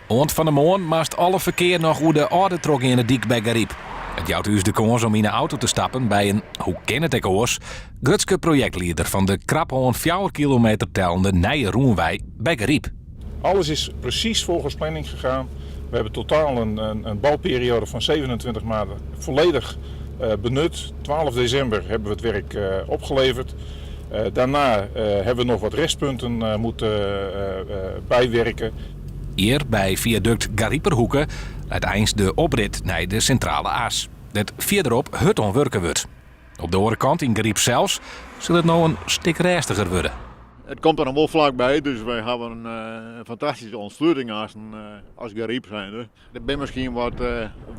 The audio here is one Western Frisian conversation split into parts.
Oant fan 'e moarn moast alle ferkear noch oer de âlde trochgeande dyk by Garyp. It jout ús de kâns om yn 'e auto te stappen by in, hoe kin it ek oars, grutske projektlieder fan de krapoan 4 kilometer tellende nije rûnwei by Garyp. Alles is precies volgens planning gegaan. We hebben totaal een bouwperiode van 27 maanden volledig benut. 12 december hebben we het werk opgeleverd. Daarna hebben we nog wat restpunten moeten bijwerken. Hjir by fiadukt Gariperhoeke leit eins de oprit nei de Sintrale As, dêr't fierderop hurd oan wurke wurdt. Op de oare kant, yn Garyp sels, sil it no in stik rêstiger wurde. It komt der noch wol flakby, dus wy hawwe in fantastyske ûntsluting as Garyp zijnde. Der binne miskien wat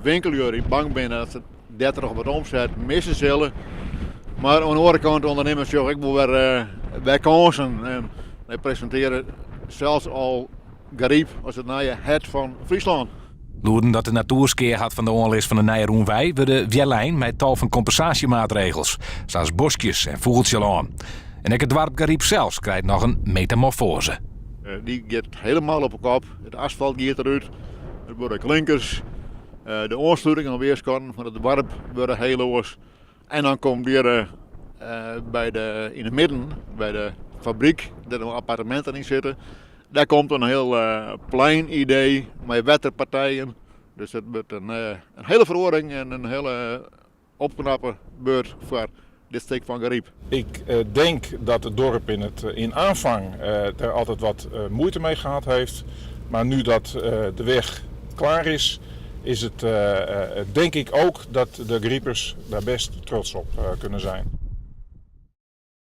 winkellju dy't bang binne dat se dêrtroch wat omset misse sille. Mar oan de oare kant, ûndernimmers sjogge ek wol wer kânsen. En wy presintearje sels al Garyp as it nije hert fan Fryslân. Lûden dat de natoer skea hat fan de oanlis fan de nije rûnwei wurde wjerlein mei tal fan kompensaasjemaatregels, sa as boskjes en fûgeltsjelân. En ek it doarp Garyp sels krijt noch in metamorfoaze. Dy giet helemaal op 'e kop. It asfalt giet derút, it wurde klinkers. De oansluting oan weerskanten fan it doarp wurde heel oars. En dan komt hjir by de, yn 'e midden, by de fabryk, dêr't no apparteminten yn sitte, dêr komt in hiel plein-idee mei wetterpartijen. Dus it wurdt in hiele feroaring en in hiele opknappe beurt foar dit stik fan Garyp. Ik denk dat het dorp in het in aanvang er altijd wat moeite mee gehad heeft. Maar nu dat de weg klaar is, is het denk ik ook dat de Garipers daar best trots op kunnen zijn.